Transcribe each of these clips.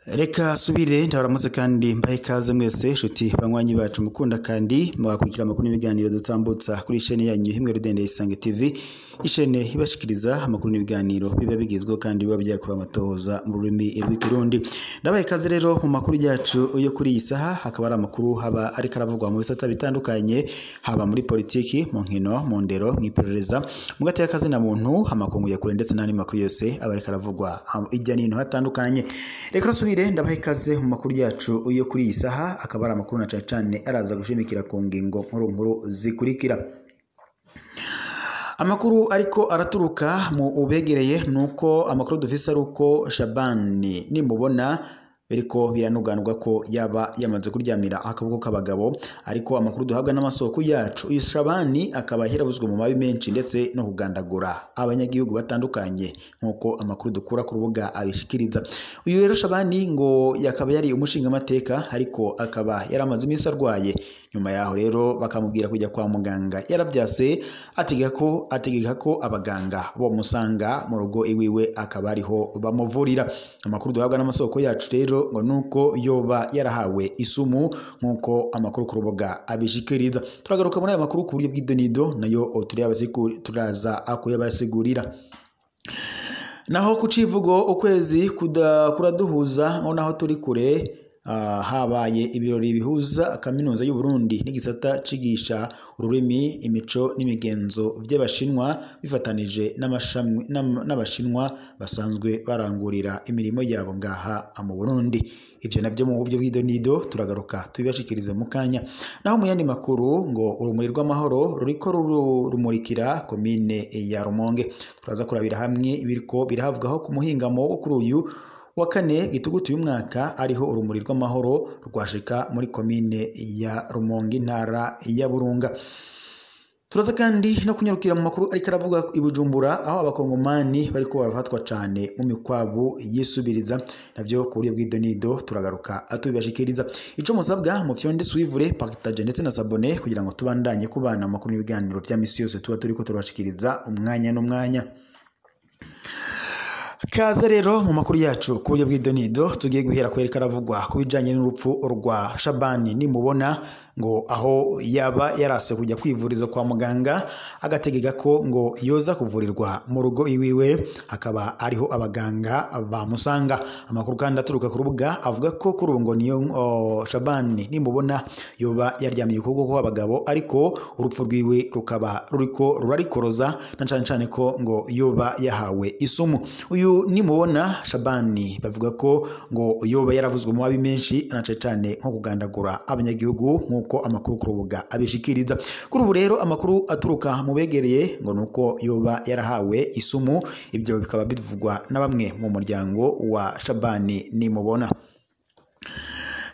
Reka subire ndabaramutse kandi mbahe ikaze mwese nshuti banywanyi bacu mukunda kandi mugakurikira amakuru n'ibiganiro dutambutsa kuri ishene yanyu himwe Rudende Isange TV, ishene ibashikiriza amakuru n'ibiganiro biba bigezweho kandi biba byakura amatohoza mu rurimi rw'ikirundi. Ndabahe ikaze rero mu makuru yacu yo kuri iyi saha, hakaba ari amakuru haba ariko aravugwa mu bisata bitandukanye, haba muri politiki, mu nkino, mu ndero, mu iperereza, mu gateka kazina muntu, amakungu ya kure ndetse n'andi makuru yose aba ariko aravugwa ijya n'ino hatandukanye. Reka subire ndabaha ikaze mu makuru yacu yo kuri iyi saha, akaba ari amakuru na cane cane araza gushimikira ku ngingo nkuru nkuru zikurikira. Amakuru ariko araturuka mu ubegereye nuko amakuru dufise ari uko Shabani nimubona biriko biranuganwa ko yaba yamaze kuryamira akaboko k'abagabo, ariko amakuru duhabwa n'amasoko yacu uyu Shabani akaba yaravuzwe mu mabi menshi ndetse no kugandagura abanyagihugu batandukanye nkuko amakuru dukura ku rubuga abishikiriza. Uyu rero Shabani ngo yakaba yari umushinga amateka, ariko akaba yaramaze iminsi arwaye. Nyuma yaho rero bakamubwira kujya kwa muganga, yarabyase ategeka ko abaganga bo musanga mu rugo iwiwe akaba ariho bamuvurira. Amakuru duhabwa n'amasoko yacu rero ngo nuko yoba yarahawe isumu nkuko amakuru ku rubuga abishikiriza. Turagaruka muri aya makuru ku buryo bw'idonido nayo turaza akuyabasigurira. Naho ku civugo ukwezi kuraduhuza ngo naho turi kure, habaye ibirori bihuza kaminuza y'u Burundi n'igisata cigisha ururimi, imico n'imigenzo by'abashinwa bifatanije n'abashinwa basanzwe barangurira imirimo yabo ngaha mu Burundi. Ivyo navyo mu buryo bw'idonido turagaruka tubibashikirize mu kanya. Naho mu yandi makuru ngo urumuri rw'amahoro ruriko rumurikira komine ya Rumonge. Turaza kurabira hamwe ibiriko birahavugwaho ku muhingamo wo kuri uyu wa kane gitugutu y'umwaka, ariho urumuri rw'amahoro rwashika muri komine ya Rumonge intara ya Burunga. Turaza kandi no kunyarukira mu makuru ariko aravuga i Bujumbura, aho abakongomani bariko barafatwa cane mu mikwabu yisubiriza, navyo ku buryo bw'idonido turagaruka atubibashikiriza. Ico musabwa mu fyonde suivre, partage ndetse na s'abonner kugira ngo tubandanye kubana amakuru n'ibiganiro vya misi yose tuba turiko turabashikiriza umwanya n'umwanya. Kaze rero mu makuru yacu ku buryo bw'idonido tugiye guhera kwereka aravugwa ku bijanye n'urupfu rwa Shabani nimubona, ngo aho yaba yarase kujya kwivuriza kwa muganga agategeka ko ngo yoza kuvurirwa mu rugo iwiwe, akaba ariho abaganga bamusanga. Amakuru kandi aturuka ku rubuga avuga ko kuri ubu ngo niyo Shabani nimubona yoba yaryamiye ukuboko kw'abagabo, ariko urupfu rwiwe rukaba ruriko rurarikoroza na cane cane ko ngo yoba yahawe isumu. Uyu nimubona Shabani bavuga ko ngo yoba yaravuzwe mu mabi menshi na cane cane nko kugandagura abanyagihugu nkuko amakuru ku rubuga abishikiriza. Kuri ubu rero amakuru aturuka mu begereye ngo nuko yoba yarahawe isumu, ibyo bikaba bivugwa na bamwe mu muryango wa Shabani nimubona.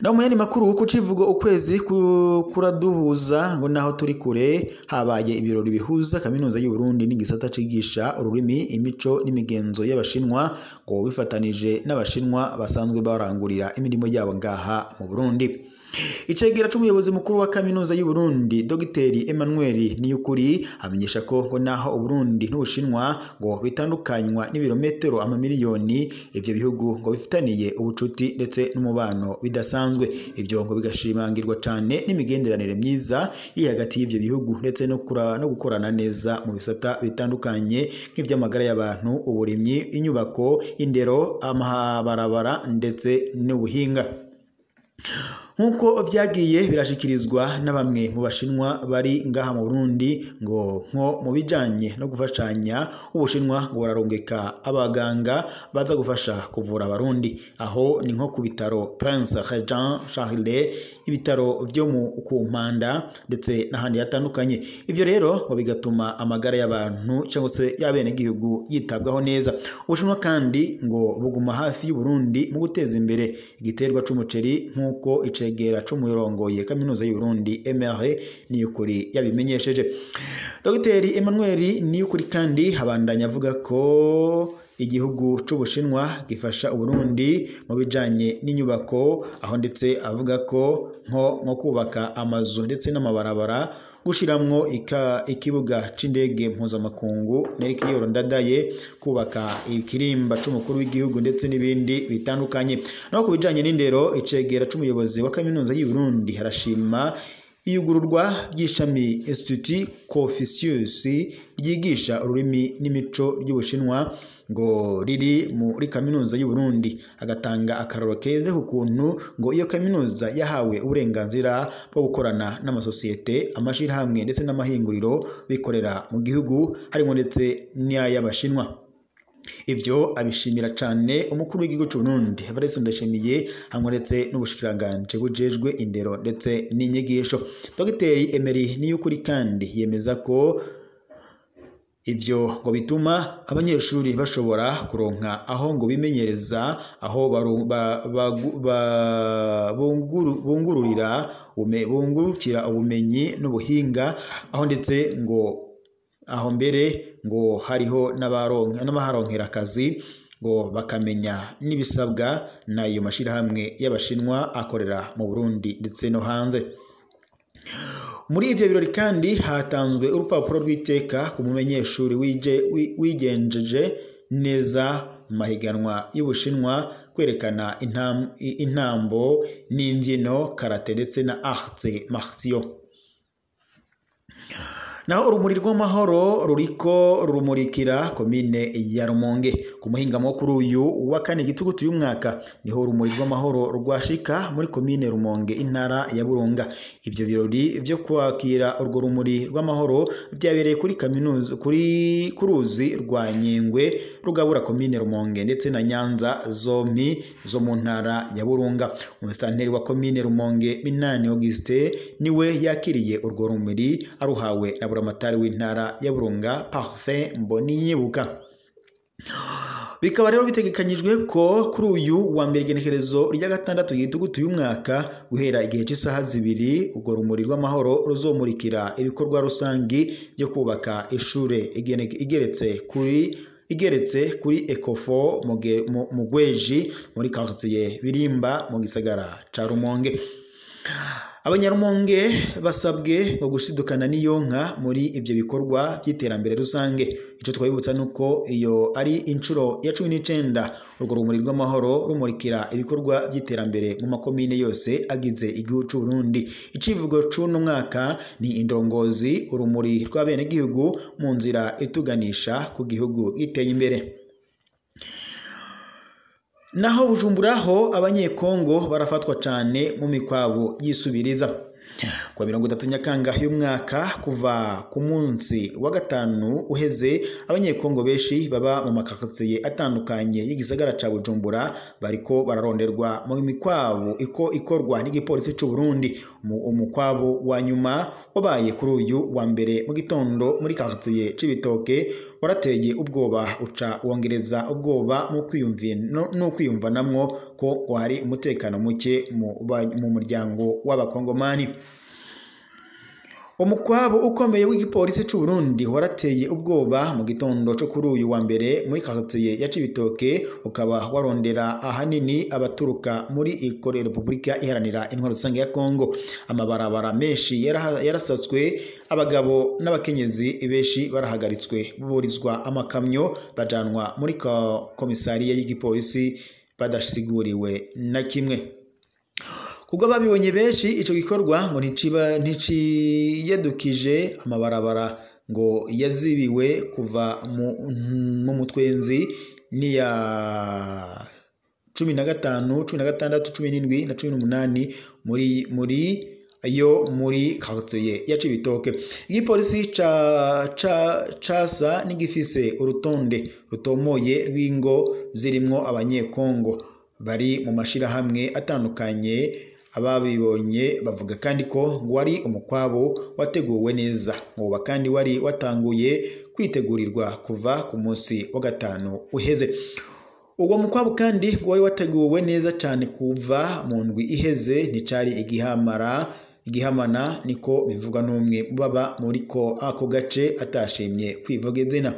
Na mu yandi makuru ku civugo ukwezi kuraduhuza ngo naho turi kure, habaye ibirori bihuza kaminuza y'u Burundi n'igisata cigisha ururimi, imico n'imigenzo y'abashinwa ngo bifatanije n'abashinwa basanzwe barangurira imirimo yabo ngaha mu Burundi. Icegera c'umuyobozi mukuru wa kaminuza y'u Burundi Dr Emmanuel Niyukuri amenyesha ko ngo naho Uburundi n'Ubushinwa ngo bitandukanywa n'ibirometero amamiliyoni, ivyo bihugu ngo bifitaniye ubucuti ndetse n'umubano bidasanzwe. Ivyo ngo bigashimangirwa cane n'imigenderanire myiza iri hagati y'ivyo bihugu ndetse no gukorana neza mu bisata bitandukanye nk'ivy'amagara y'abantu, uburimyi, inyubako, indero, amabarabara ndetse n'ubuhinga. Nkuko vyagiye birashikirizwa na bamwe mu bashinwa bari ngaha mu Burundi, ngo nko mu bijanye no gufashanya Ubushinwa ngo bararungika abaganga baza gufasha kuvura abarundi, aho ni nko ku bitaro Prince Jean Charles, ibitaro vyo mu Kumpanda ndetse n'ahandi hatandukanye. Ivyo rero ngo bigatuma amagara y'abantu cyangwa se y'abenegihugu yitabwaho neza. Ubushinwa kandi ngo buguma hafi y'u Burundi mu guteza imbere igiterwa c'umuceri nkuko icegera c'umurongoye kaminuza y'u Burundi MR Niyukuri yabimenyesheje. Dr Emmanuel Niyukuri kandi habandanya avuga ko igihugu c'Ubushinwa gifasha Uburundi mu bijanye n'inyubako, aho ndetse avuga ko nko kubaka amazu ndetse n'amabarabara, gushiramwo ikibuga c'indege mpuzamakungu Melchior Ndadaye, kubaka ikirimba c'umukuru w'igihugu ndetse n'ibindi bitandukanye. Naho ku bijanye n'indero, icegera c'umuyobozi wa kaminuza y'u Burundi harashima iyugururwa ry'ishami Institut Confucius ryigisha ururimi n'imico ry'Ubushinwa ngo riri muri kaminuza y'u Burundi, agatanga akaroro keza ku kuntu ngo iyo kaminuza yahawe uburenganzira bwo gukorana n'amasosiyete, amashirahamwe ndetse n'amahinguriro bikorera mu gihugu, harimo ndetse n'ay'Abashinwa. Ivyo abishimira cane umukuru w'igihugu c'u Burundi Evariste Ndayishimiye hamwe ndetse n'ubushikiranganje bujejwe indero ndetse n'inyigisho. Dr Emery Niyukuri kandi yemeza ko ivyo ngo bituma abanyeshuri bashobora kuronka aho ngo bimenyereza, aho bungurukira ubumenyi n'ubuhinga, aho ndetse ngo aho mbere ngo hariho n'abaharonkera akazi ngo bakamenya n'ibisabwa n'ayo mashirahamwe y'Abashinwa akorera mu Burundi ndetse no hanze. Muri ivyo birori kandi hatanzwe urupapuro rw'iteka ku mumenyeshuri wigenjeje neza mu mahiganwa y'Ubushinwa, kwerekana intambo n'imbyino, karate ndetse na arts martiaux. Naho urumuri rw'amahoro ruriko rurumurikira komine ya Rumonge ku muhingamo kuri uyu wa kane gitugutu y'umwaka, niho urumuri rw'amahoro rwashika muri komine Rumonge intara ya Burunga. Ivyo birori vyo kwakira urwo rumuri rw'amahoro vyabereye kuri kaminuza kuri kuruzi rwa Nyengwe rugabura komine Rumonge ndetse na Nyanza zompi zo mu ntara ya Burunga. Umusitanteri wa komine Rumonge Minani Auguste niwe yakiriye urwo rumuri aruhawe na buramatari w'intara ya Burunga Parfait Mboniyibuka. Bikaba rero bitegekanyijwe ko kuri uyu wa mbere igenekerezo rya gatandatu gitugutu y'umwaka guhera igihe cy'isaha 2 urwo rumuri rw'amahoro ruzomurikira ibikorwa rusangi byo kubaka ishure igeretse kuri Ecofo Mugweji muri quartier Birimba mu gisagara ca Rumonge. Abanyarumonge basabwe ngo gushidukana n'iyo nka muri ibyo bikorwa by'iterambere rusange. Ico twabibutsa nuko iyo ari inshuro ya 19 urwo rumuri rw'amahoro rumurikira ibikorwa by'iterambere mu makomine yose agize igihugu c'u Burundi. Icivugo c'uno mwaka ni indongozi, urumuri rw'abenegihugu mu nzira ituganisha ku gihugu giteye imbere. Naho Bujumbura ho abanyekongo barafatwa cane mu mikwabo yisubiriza. Kwa 30 Nyakanga y'umwaka kuva ku munsi wa gatanu uheze, abanyekongo benshi baba mu makaritsiye atandukanye y'igisagara ca Bujumbura bariko bararonderwa mu mikwabo ikorwa n'igipolisi c'u Burundi. Umukwabo wa nyuma wabaye kuri uyu wa mbere mu gitondo muri quartier Cibitoke warateye ubwoba, uca wongereza ubwoba mu kwiyumvanamwo ko ngo hari umutekano muke mu muryango w'abakongomani. Umukwabo ukomeye w'igipolisi c'u Burundi warateye ubwoba mu gitondo co kuri uyu wa mbere muri quartier ya Cibitoke, ukaba warondera ahanini abaturuka muri ikore Republika Iharanira Intwaro Rusange ya Kongo. Amabarabara menshi yarasatswe, abagabo n'abakenyezi benshi barahagaritswe, buburizwa amakamyo bajanwa muri komisariya y'igipolisi badasiguriwe na kimwe. Kubwo babibonye benshi ico gikorwa ngo nticiyadukije amabarabara ngo yazibiwe kuva mu mutwenzi niya 15, 16, 17 na 18 muri yo muri quartier ya Cibitoke. Igipolisi ca n'igifise urutonde rutomoye rw'ingo zirimwo abanyekongo bari mu mashirahamwe atandukanye. Ababibonye bavuga kandi ko ngo wari umukwabo wateguwe neza, ngo kandi wari watanguye kwitegurirwa kuva ku munsi wa gatanu uheze. Uwo mukwabo kandi ngo wari wateguwe neza cyane kuva mu ndwi iheze, nticari igihamana, niko bivugwa n'umwe baba muri ko ako gace atashimye kwivuga izina.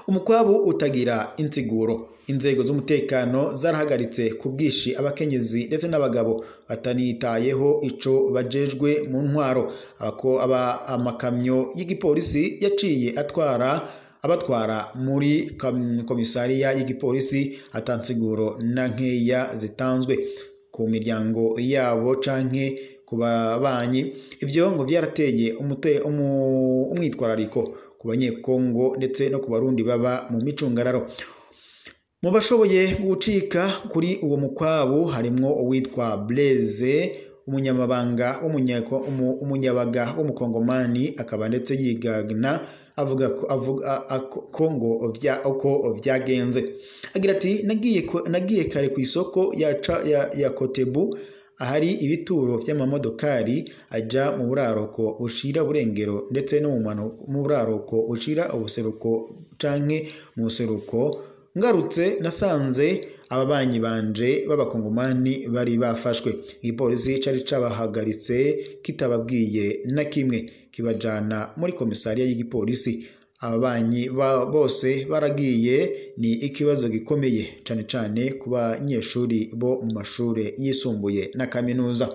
Umukwabu utagira insiguro. Inzego z'umutekano zarahagaritse ku bwishi abakenyezi ndetse n'abagabo batanitayeho ico bajejwe mu ntwaro. Ako aba amakamyo y'igipolisi yaciye atwara abatwara muri komisariya y'igipolisi atansiguro na nkeya zitanzwe ku miryango yabo canke ku babanyi. Ibyo ngo byarateye umwitwarariko ku Banyekongo ndetse no ku Barundi baba mu micungararo. Mu bashoboye gucika kuri uwo mukwabu harimwo uwitwa Blaise, umunyamabanga umunyabaga w'umukongomani, akaba ndetse yigana avuga ko ngo uko vyagenze. Agira ati nagiye kare ku isoko ya Kotebu ahari ibituro vy'amamodokari aja mu buraruko bushira burengero ndetse no mu buraruko bushira ubuseruko canke mu buseruko. Ngarutse nasanze ababanyi banje b'abakongomani bari bafashwe. Igipolisi cari cabahagaritse kitababwiye na kimwe, kibajana muri komisariya y'igipolisi. Ababanyi bose baragiye. Ni ikibazo gikomeye cane cane ku banyeshuri bo mu mashure yisumbuye na kaminuza.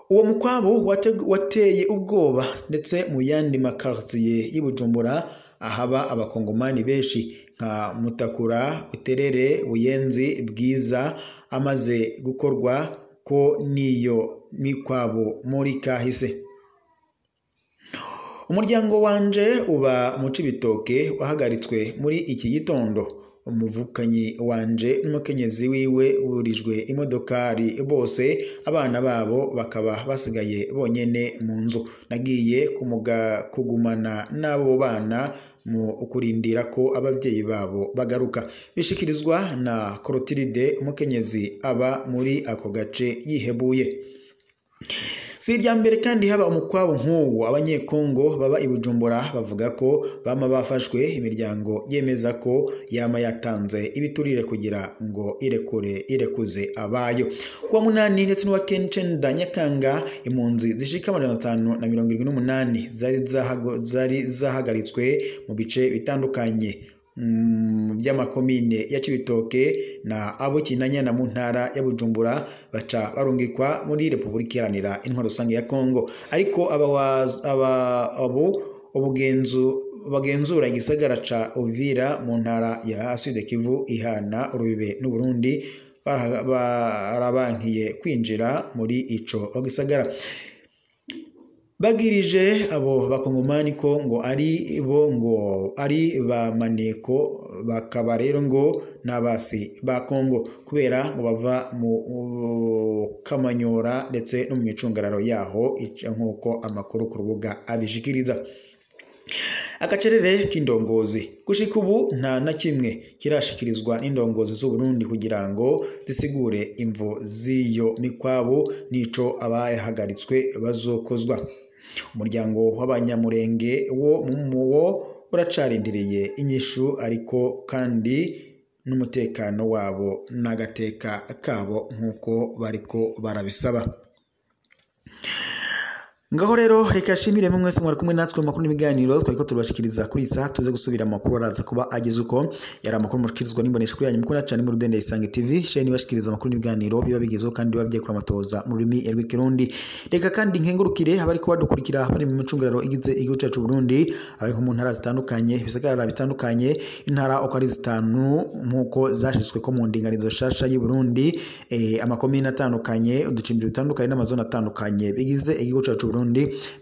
Uwo mukwabo wateye ubwoba ndetse mu yandi makartiye y'i Bujumbura ahaba abakongomani benshi nka Mutakura, Uterere, Buyenzi, Bwiza, amaze gukorwa ko niyo mikwabo muri kahise. Umuryango wanje uba mu Cibitoke wahagaritswe muri iki gitondo. Umuvukanyi wanje n'umukenyezi wiwe burijwe imodokari bose, abana babo bakaba basigaye bonyene mu nzu. Nagiye kugumana n'abo bana mu kurindira ko abavyeyi babo bagaruka. Bishikirizwa na Clotilde, umukenyezi aba muri ako gace yihebuye. Si irya mbere kandi haba umukwabo nk'uwo. Abanyekongo baba i Bujumbura bavuga ko bama bafashwe, imiryango yemeza ko yama yatanze ibiturire kugira ngo irekuze abayo. Kuwa munani ndetse n'uwa 9 Nyakanga, impunzi zishika 578 zari zahagaritswe mu bice bitandukanye by'amakomine ya Cibitoke na abo Kinanyana mu ntara ya Bujumbura, baca barungikwa muri Republika Iharanira Intwaro Rusange ya Kongo. Ariko abo bagenzura igisagara ca Uvira mu ntara ya Sud Kivu ihana urubibe n'u Burundi barabankiye kwinjira muri ico gisagara. Bagirije abo bakongomani ko ngo ari bo ngo ari ba maneko, bakaba rero ngo n'abasi ba Kongo kubera ngo bava mu Kamanyora ndetse no mu micungararo yaho, nk'uko amakuru ku rubuga abishikiriza. Agacerere k'indongozi. Gushika ubu nta na kimwe kirashikirizwa n'indongozi z'u Burundi kugira ngo zisigure imvo z'iyo mikwabo n'ico abahagaritswe bazokozwa. Umuryango w'abanyamurenge wo uracarindiriye inyishu, ariko kandi n'umutekano wabo n'agateka kabo nk'uko bariko barabisaba. Ngaho rero reka shimire mwese mwari kumwe natwe makuru n'ibiganiro twariko turabashikiriza kuri isa. Tuze gusubira amakuru araza kuba ageze uko yari amakuru mushikirizwa n'imbonesha kuri yanyu mukunda cyane mu Rudende Isange TV, share nibashikiriza amakuru n'ibiganiro biba bigezeho kandi biba bigiye kuramatoza mu rurimi rw'ikirundi. Reka kandi nkengurukire abari kuba dukurikira bari mu micungararo igize igihugu cyacu Burundi, abari mu ntara zitandukanye, ibisagarara bitandukanye, intara uko ari zitanu nkuko zashizwe ko mu ndinganizo shasha y'u Burundi, amakomine atandukanye, uducimbiri dutandukanye n'amazone atandukanye bigize igihugu cyacu Burundi.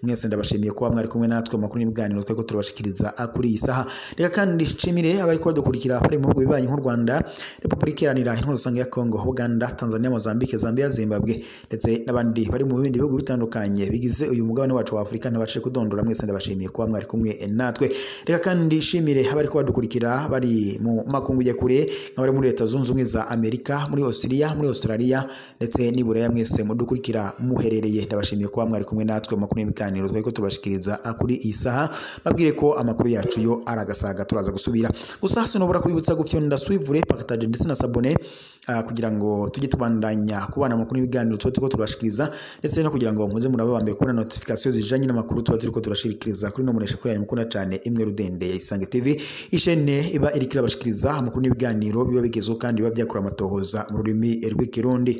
Mwese ndabashimiye kuba mwari kumwe natwe makuru n'ibiganiro tweko turabashikiriza kuri iyi saha. Reka kandi nshimire abari kuba dukurikira bari mu bihugu bibanyi nk'u Rwanda, Republika Iharanira Intwaro Rusange ya Kongo, Uganda, Tanzania, Mozambique, Zambia, Zimbabwe ndetse n'abandi bari mu bindi bihugu bitandukanye bigize uyu mugabane wacu wa Afrika ntabashije kudondora. Mwese ndabashimiye kuba mwari kumwe natwe. Reka kandi nshimire abari kuba dukurikira bari mu makungu ya kure nk'abari muri Leta Zunze Ubumwe za Amerika, muri Austria, muri Australia ndetse n'i Buraya. Mwese mudukurikira muherereye, ndabashimiye kuba mwari kumwe natwe. natwe amakuru n'ibiganiro twari ko tubashikiriza kuri iyi saha. Babwire ko amakuru yacu yo aragasaga, turaza gusubira. Gusa sinobora kubibutsa gufyonda suivre, partage ndetse na s'abonner kugira ngo tujye tubandanya kubana amakuru n'ibiganiro tuba turiko turabashikiriza, ndetse no kugira ngo muze muraba mbere kubona notification zijanye n'amakuru tuba turiko turashikiriza kuri no munesha kuri yanyu mukunda cane imwe rudende ya Isange TV, ishene iba iriko irabashikiriza amakuru n'ibiganiro biba bigezweho kandi biba byakura amatohoza mu rurimi rw'ikirundi.